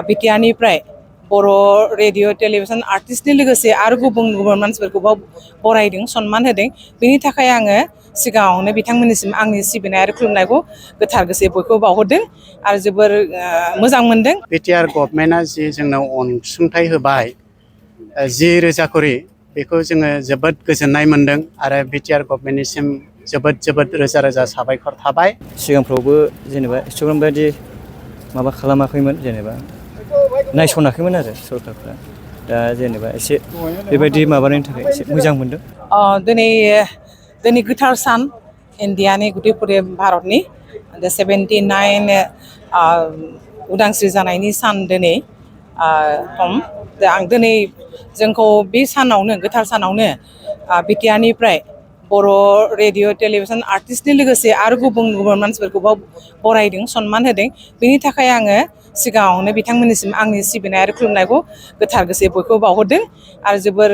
बिटिआरनिफ्राय बर' radio television आर्टिस्टनि लोगोसे आरो गुबुन गुबुन मानसिफोरखौबो बरायदों सन्मान होदों बेनि थाखाय आङो सिगाङावनो बिथांमोननिसिम आंनि सिबिनाय आरो खुलुमनायखौ गोथार गोसोयै बयखौबो बावहरदों आरो जोबोर मोजां मोनदों। बिटिआर गभर्नमेन्टआ जि जोंनाव अनसुंथाइ होबाय 10,000 करि बेखौ जोङो जोबोद गोजोननाय मोनदों आरो बिटिआर गभर्नमेन्टनिसिम जोबोद रोजा रोजा साबायखर थाबाय। सिगांफ्रावबो जेनेबा एसेबां बायदि माबा खालामाखैमोन जेनेबा नायसनाखैमोन आरो सरकारफ्रा दा जेनेबा एसे बेबायदि माबानायनि थाखाय एसे मोजां मोनदों। दिनै गोथार सान इन्डियानि गुदिपुरे भारतनि 79 उदांस्रि जानायनि सान दिनै आं दिनै जोंखौ बे सानावनो गोथार सानावनो बिटिआरनिफ्राय बर' रेडिअ टेलिभिजन आर्टिस्टनि लोगोसे आरो गुबुन गुबुन मानसिफोरखौबो बरायदों सन्मान होदों बेनि थाखाय आङो सिगाङावनो बिथांमोननिसिम आंनि सिबिनाय आरो खुलुमनायखौ गोथार गोसोयै बयखौबो बावहरदों आरो जोबोर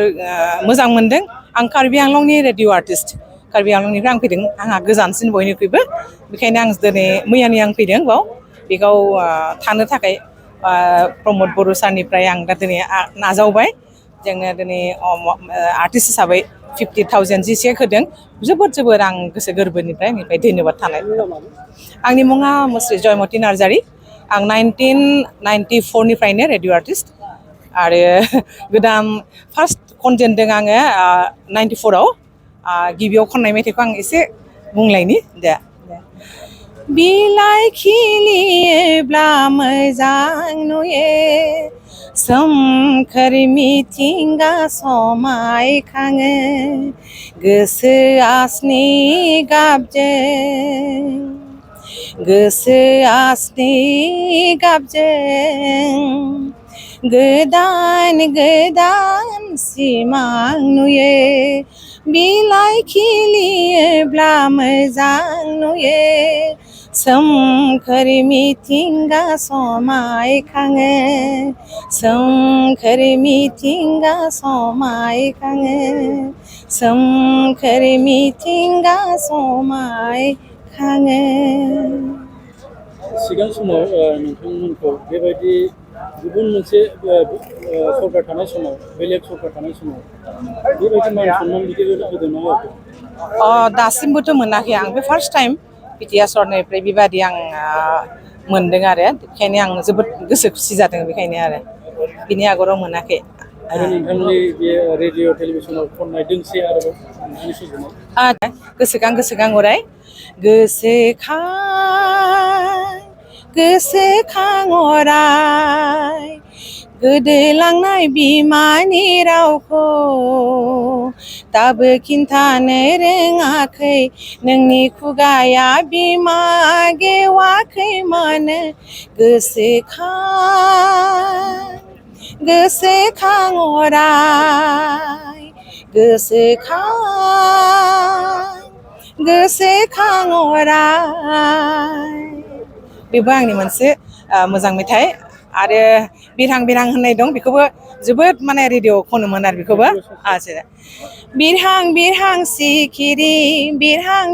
मोजां मोनदों। आं कार्बि आंलंनि रेडिअ आर्टिस्ट कार्बि आंलंनिफ्राय आं फैदों आंहा गोजानसिन बयनिख्रुइबो बेखायनो आं दिनै मैयानि आं फैदों बेयाव थानो थाखाय प्रमद बर' सारनिफ्राय आं दा दिनै नाजावबाय जोङो दिनै आर्टिस्ट हिसाबै 50,000 जि चेक होदों जोबोर आं गोसो गोरबोनिफ्राय धन्यबाद थानाय। आंनि मुङा मुस्रि जयमति नार्जारि आं 1994निफ्रायनो रेडिअ आर्टिस्ट आरो गोदान फार्स्ट खनजेनदों आङो 94आव गिबियाव खननाय मेथाइखौ आं एसे बुंलायनि दे बिलाइ खिलियोब्ला मोजां नुयो सोमखोर मिथिंगा समायखाङो गोसोआ स्नि गाबजों गोदान सिमां नुयो बिलाइ खिलियोब्ला मोजां नुयो सोमखोर मिथिंगा समायखाङो सोमखोर मिथिंगा समायखाङो सोमखोर मिथिंगा समायखाङो। सिगां समाव नोंथांमोनखौ बेबायदि गुबुन मोनसे सरकार थानाय समाव बेलेग सरकार थानाय समाव बेबायदि मान सन्मान बिदि होदों ना? दासिमबोथ' मोनाखै आं बे फार्स्ट टाइम बिटिआर सरनिफ्राय बेबादि आं मोनदों आरो बेखायनो आं जोबोद गोसो खुसि जादों बेखायनो आरो बिनि आगोलाव मोनाखै। आरो नोंथांनि बे रेडिअ टेलिभिसनाव खननाय दोंसे आरोबाव गोसोखां अराय गोसोखां अराय गोदोलांनाय बिमानि रावखौ दाबो खिन्थानो रोङाखै नोंनि खुगाया बिमा गेवाखै मानो गोसोखां अराय गोसोखां अराय बेबो आंनि मोनसे मोजां मेथाइ आरो बिरहां होननाय दं बेखौबो जोबोद माने रेडिअ खनोमोन आरो बेखौबो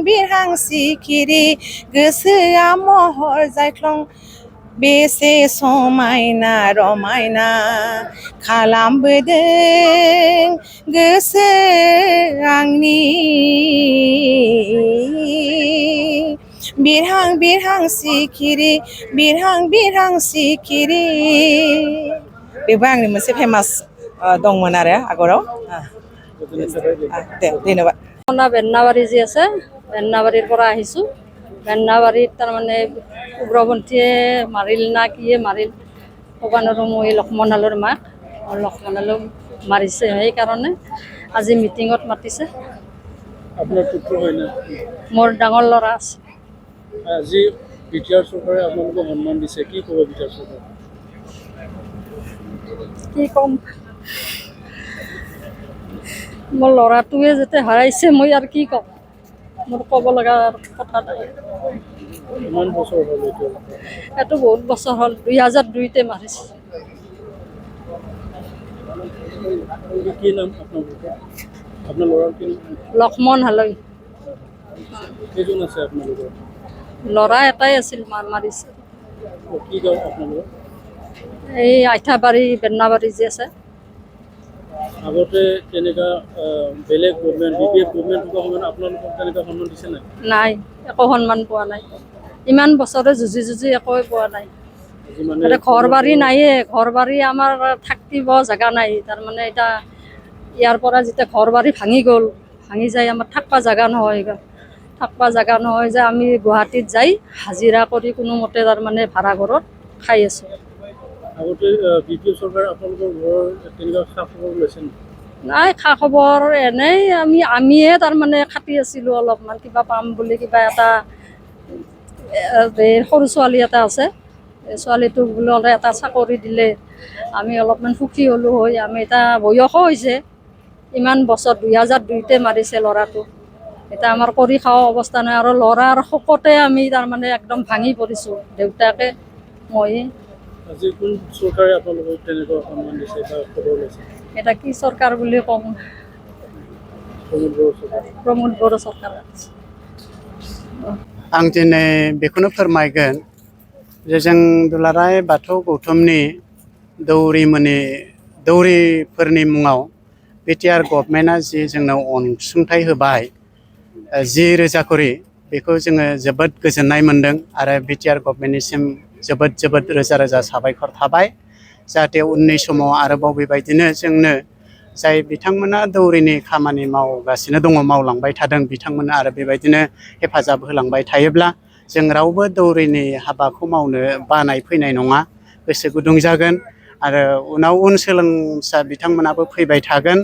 बिरहां सिखिरि गोसोआ महर जायख्लं बेसे समायना रमायना खालामबोदों गोसो आंनि बिरहां सिखिरि बेबो आंनि मोनसे फेमास दंमोन आरो आगराव दे धन्यबाद। বেন্নাবাৰী যি আছে বেন্নাবাৰীৰ পৰা আহিছোঁ বেন্নাবাৰীত তাৰমানে উগ্ৰপন্থীয়ে মাৰিল না কিয়ে মাৰিল ক'ব নোৱাৰোঁ মই লক্ষ্মণহালৰ মাক লক্ষ্মণহালক মাৰিছে সেইকাৰণে আজি মিটিঙত মাতিছে। আপোনাৰ পুত্ৰ হয় না? মোৰ ডাঙৰ ল'ৰা আছে। আজি বিটিআৰ চৰকাৰে আপোনালোকক সন্মান দিছে কি ক'ব বিটিআৰ চৰকাৰে? কি ক'ম মোৰ ল'ৰাটোৱে যেতিয়া হেৰাইছে মই আৰু কি ক'ম মোৰ ক'ব লগা কথা নাই। কিমান বছৰ হ'ল এইটো বহুত বছৰ হ'ল 2002তে মাৰিছে। কি নাম আপোনাৰ ল'ৰাৰ কি নাম? লক্ষ্মণ হালৈ। কেইজন আছে আপোনালোকৰ? ল'ৰা এটাই আছিল মাৰিছে। কি গাঁও আপোনালোকৰ? এই আইঠাবাৰী বেন্নাবাৰী যে আছে আগতে তেনেকুৱা বেলেগ গভৰ্ণমেণ্ট BPF গভৰ্ণমেণ্টৰ সময়ত আপোনালোকক তেনেকুৱা সন্মান দিছে নাই? নাই, একো সন্মান পোৱা নাই। ইমান বছৰে যুঁজি একোৱে পোৱা নাই। যিমানে এতিয়া ঘৰ বাৰী নাইয়ে, ঘৰ বাৰী আমাৰ থাকিব জেগা নাই। তাৰমানে এতিয়া ইয়াৰ পৰা যেতিয়া ঘৰ বাৰী ভাঙি গ'ল, ভাঙি যাই আমাৰ থাকবা জেগা নহয়। থাকবা জেগা নহয় যে আমি গুৱাহাটীত যাই হাজিৰা কৰি কোনোমতে তাৰমানে ভাড়া ঘৰত খাই আছোঁ। আগতে BPF চৰকাৰে আপোনালোকৰ ঘৰৰ তেনেকুৱা খা খবৰ লৈছে নেকি? নাই, খা খবৰ এনেই আমিয়ে তাৰমানে খাটি আছিলোঁ অলপমান কিবা পাম বুলি। কিবা এটা সৰু ছোৱালী এটা আছে, ছোৱালীটোক বোলে এটা চাকৰি দিলে আমি অলপমান সুখী হ'লোঁ হয়। আমি এটা বয়সো হৈছে, ইমান বছৰ 2002তে মাৰিছে ল'ৰাটো। এতিয়া আমাৰ কৰি খাওঁ অৱস্থা নাই আৰু ল'ৰাৰ শোকতে আমি তাৰমানে একদম ভাঙি পৰিছোঁ, দেউতাকে মই। আজি কোন চৰকাৰে আপোনালোকক তেনেকুৱা সন্মান দিছে বা খবৰ লৈছে? এটা কি চৰকাৰ বুলি কম, प्रमोद बर' सरकार। आं दिनै बेखौनो फोरमायगोन जे जों दुलाराय बाथौ गौथुमनि दौरिफोरनि मुङाव बिटिआर गभर्नमेन्टआ जि जोंनो अनसुंथाइ होबाय 10,000 करि, बेखौ जोङो जोबोद गोजोननाय मोनदों आरो बिटिआर गभर्नमेन्टनिसिम जोबोद रोजा रोजा साबायखर थाबाय। जाहाथे उननि समाव आरोबाव बेबायदिनो जोंनो जाय बिथांमोना दौरिनि खामानि मावगासिनो दङ, मावलांबाय थादों, बिथांमोना आरो बेबायदिनो हेफाजाब होलांबाय थायोब्ला जों रावबो दौरिनि हाबाखौ मावनो बानाय फैनाय नङा, गोसो गुदुं जागोन आरो उन सोलोंसा बिथांमोनाबो फैबाय थागोन।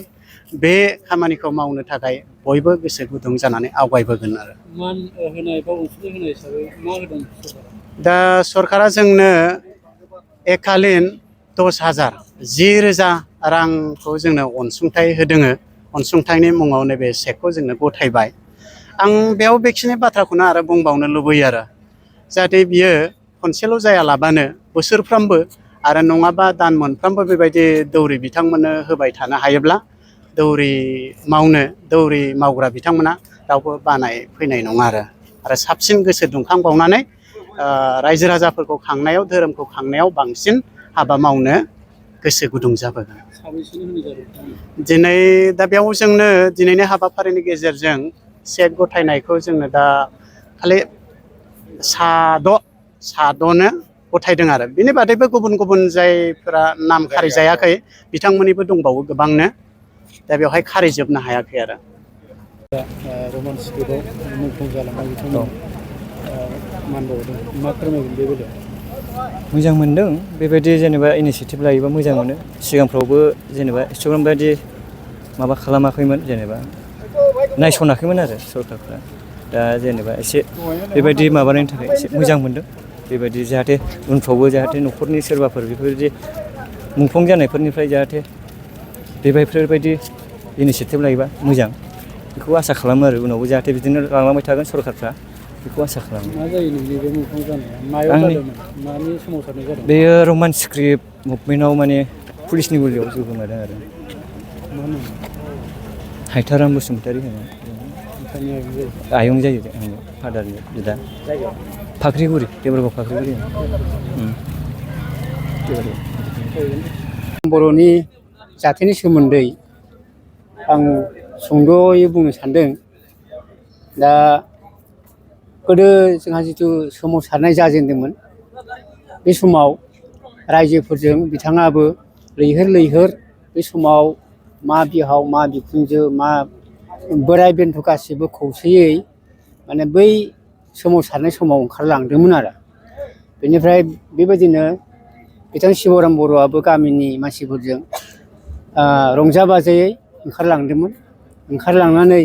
बे खामानिखौ मावनो थाखाय बयबो गोसो गुदुं जानानै आवगायबोगोन आरो। मान होनाय बा अनसुंथाइ होनाय हिसाबै मा होदों सरकारा? दा सरकारा जोंनो एककालीन 10,000 10,000 रांखौ जोंनो अनसुंथाइ होदों। अनसुंथाइनि मुङाव नैबे चेकखौ जोंनो गथायबाय। आं बेयाव बेखिनि बाथ्राखौनो आरो बुंबावनो लुबैयो आरो जाहाथे बियो खनसेल' जायालाबानो बोसोरफ्रामबो आरो नङाबा दान मोनफ्रामबो बेबायदि दौरि बिथांमोननो होबाय थानो हायोब्ला दौरि मावग्रा बिथांमोना रावबो बानाय फैनाय नङा आरो साबसिन गोसो दुंखांबावनानै रायजो राजाफोरखौ खांनायाव, धोरोमखौ खांनायाव बांसिन हाबा मावनो गोसो गुदुं जाबोगोन। दिनै दा बेयाव जोंनो दिनैनि हाबाफारिनि गेजेरजों चेक गथायनायखौ जोंनो दा खालि साद'नो गथायदों आरो बिनि बादैबो गुबुन जायफोरा नाम खारि जायाखै बिथांमोननिबो दंबावो गोबांनो, दा बेवहाय खारिजोबनो हायाखै आरो। रमान स्क्रिप्टआव मुंख्लं जालांनाय बिथांमोन मान बावदों, मा फोरमायगोन बे बेलायाव? मोजां मोनदों बेबायदि जेनेबा इनिसियेटिभ लायोबा मोजां मोनो। सिगांफ्रावबो जेनेबा एसेबां बायदि माबा खालामाखैमोन, जेनेबा नायसनाखैमोन आरो सरकारफ्रा। दा जेनेबा एसे बेबायदि माबानायनि थाखाय एसे मोजां मोनदों। बेबायदि जाहाथे उनफ्रावबो जाहाथे न'खरनि सोरबाफोर बेफोरबायदि मुंख्लं जानायफोरनिफ्राय जाहाथे बेफोरबायदि इनिसियेटिभ लायोबा मोजां, बेखौ आसा खालामो आरो उनावबो जाहाथे बिदिनो लांलांबाय थागोन सरकारफ्रा, बेखौ आसा खालामो। मा जायो नोंनि बे मुंख्लं जानाया? मायाव जादोंमोन? मानि सोमावसारनाय जादों? बेयो रमान स्क्रिप्ट मुभमेन्टआव माने पुलिसनि गुलियाव जिउ गोमादों आरो। मा होनो? हायथाराम बसुमतारी होनो। आयं जायो आंनि फादारनि बिदा। फाख्रिगुरि, देबरगाव फाख्रिगुरि। बर'नि जाथायनि सोमोन्दै आं सुंद'यै बुंनो सानदों। दा गोदो जोंहा जिथु सोमावसारनाय जाजेनदोंमोन, बे समाव रायजोफोरजों बिथाङाबो लैहोर बे समाव मा बिहाव मा बिखुनजो मा बोराय बेन्थ गासिबो खौसेयै माने बै सोमावसारनाय समाव ओंखारलांदोंमोन आरो। बेनिफ्राय बेबायदिनो बिथां शिबराम बर'आबो गामिनि मानसिफोरजों रंजा बाजायै ओंखारलांदोंमोन। ओंखारलांनानै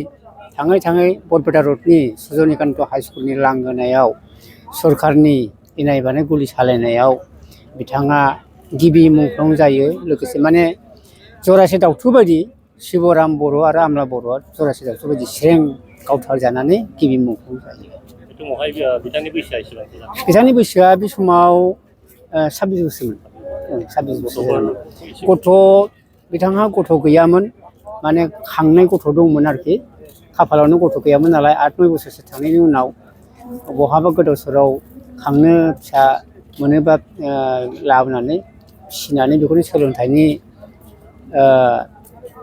थाङै बरपेटा रडनि सुजनिकान्त हाइ स्कुलनि लांगोनायाव सरकारनि इनाय बानाय गुलि सालायनायाव बिथाङा गिबि मुंख्लं जायो। लोगोसे माने जरासे दाउथु बायदि शिबराम बर' आरो आमला बर'आ जरासे दाउथु बायदि स्रें गावथार जानानै गिबि मुंख्लं जायो। बिथांनि बैसोआ बे समाव 26 बोसोरमोन। 26 बोसोर। बिथांहा गथ' गैयामोन, माने खांनाय गथ' दंमोन आरोखि, खाफालावनो गथ' गैयामोन नालाय 8-9 बोसोरसो थांनायनि उनाव बहाबा गोदाव सोराव खांनो फिसा मोनोबा लाबोनानै फिसिनानै बेखौनो सोलोंथाइनि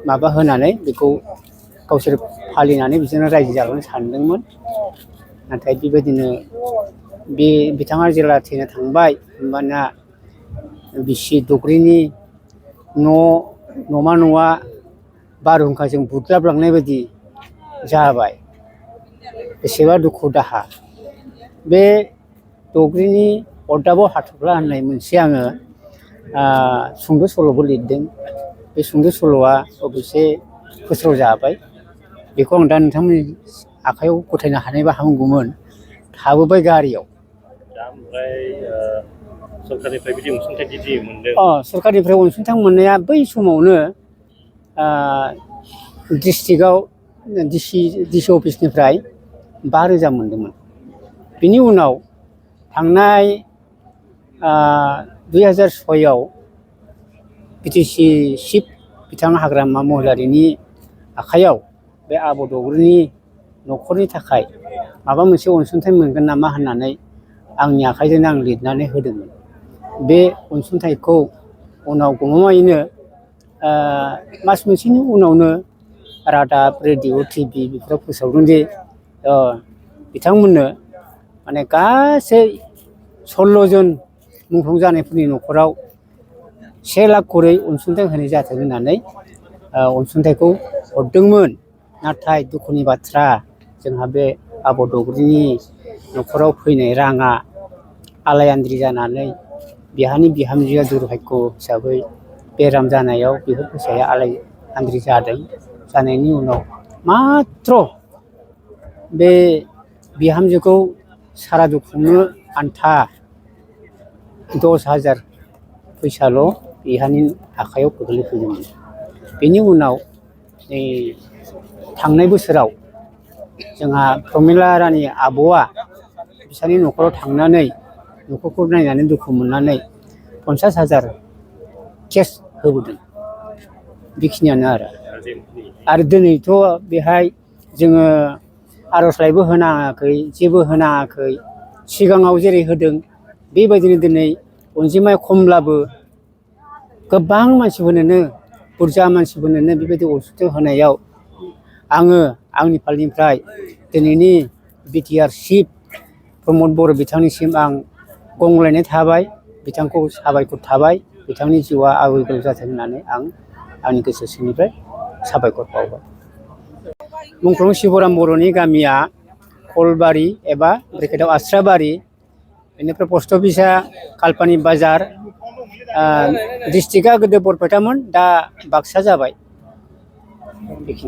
माबा होनानै बेखौ गावसोर फालिनानै बिजोंनो रायजो जालांनो सानदोंमोन। नाथाय बेबायदिनो बिथाङा जेब्ला थैना थांबाय होमबाना बिसि दग्रिनि न'मा न'आ बारहुंखाजों बुग्लाबलांनाय बायदि जाबाय। बेसेबा दुखु दाहा। बे दग्रिनि अरदाबाव हाथफ्ला होननाय मोनसे आङो सुंद' सल'बो लिरदों। बे सुंद' सल'आ अबयसे फोस्रावजाबाय। बेखौ आं दा नोंथांमोननि आखायाव गथायनो हानायबा हामगौमोन। थाबोबाय गारियाव। दा ओमफ्राय सरकारनिफ्राय बिदि अनसुंथाइ बिदि मोनदों? सरकारनिफ्राय अनसुंथाइ मोननाया बै समावनो डिस्ट्रिक्टआव डिसि अफिसनिफ्राय 5,000 मोनदोंमोन। बिनि उनाव थांनाय 2006आव बिटिसि चिफ बिथां हाग्रामा महिलारिनि आखायाव बे आब' दग्रिनि न'खरनि थाखाय माबा मोनसे अनसुंथाइ मोनगोन नामा होननानै आंनि आखाइजोंनो आं लिरनानै होदोंमोन। बे अनसुंथाइखौ उनाव गमामायैनो मास मोनसेनि उनावनो रादाब, रेडिअ, टिभि बेफोराव फोसावदों जे बिथांमोननो माने गासै 16 जन मुंख्लं जानायफोरनि न'खराव 1 लाख करै अनसुंथाइ होनाय जाथों होननानै अनसुंथाइखौ हरदोंमोन। नाथाय दुखुनि बाथ्रा, जोंहा बे आब' दग्रिनि न'खराव फैनाय राङा आलायान्द्रि जानानै बिहानि बिहामजोआ दुर्भाग्य हिसाबै बेराम जानायाव बेफोर फैसाया आलायान्द्रि जादों। जानायनि उनाव मात्र बे बिहामजोखौ सारादु खुंनो आन्था 10,000 फैसाल' बिहानि आखायाव गोग्लैफैदोंमोन। बेनि उनाव थांनाय बोसोराव जोंहा प्रमिला रानि आब'आ बिसानि न'खराव थांनानै न'खरखौ नायनानै दुखु मोननानै 50,000 केस होबोदों। बेखिनियानो आरो दिनैथ' बेहाय जोङो आर'जलाइबो होनाङाखै, जेबो होनाङाखै। सिगाङाव जेरै होदों बेबायदिनो दिनै अनजिमाया खमब्लाबो गोबां मानसिफोरनोनो, बुरजा मानसिफोरनोनो बेबायदि अनसुंथाइ होनायाव आङो आंनि फारनिफ्राय दिनैनि बिटिआर चिफ प्रमद बर' बिथांनिसिम आं गंग्लायनाय थाबाय। बिथांखौ साबायखर थाबाय। बिथांनि जिउआ आवैगोल जाथों होननानै आं आंनि गोसो सिंनिफ्राय साबायखर बावबाय। मुंख्लं शिबराम बर'नि गामिया कलबारि एबा ब्रेकेटआव आस्राबारि। बेनिफ्राय पस्ट अफिसा कालपानि बाजार। डिस्ट्रिक्टआ गोदो बरपेटामोन, दा बाक्सा जाबाय। बेखिनि।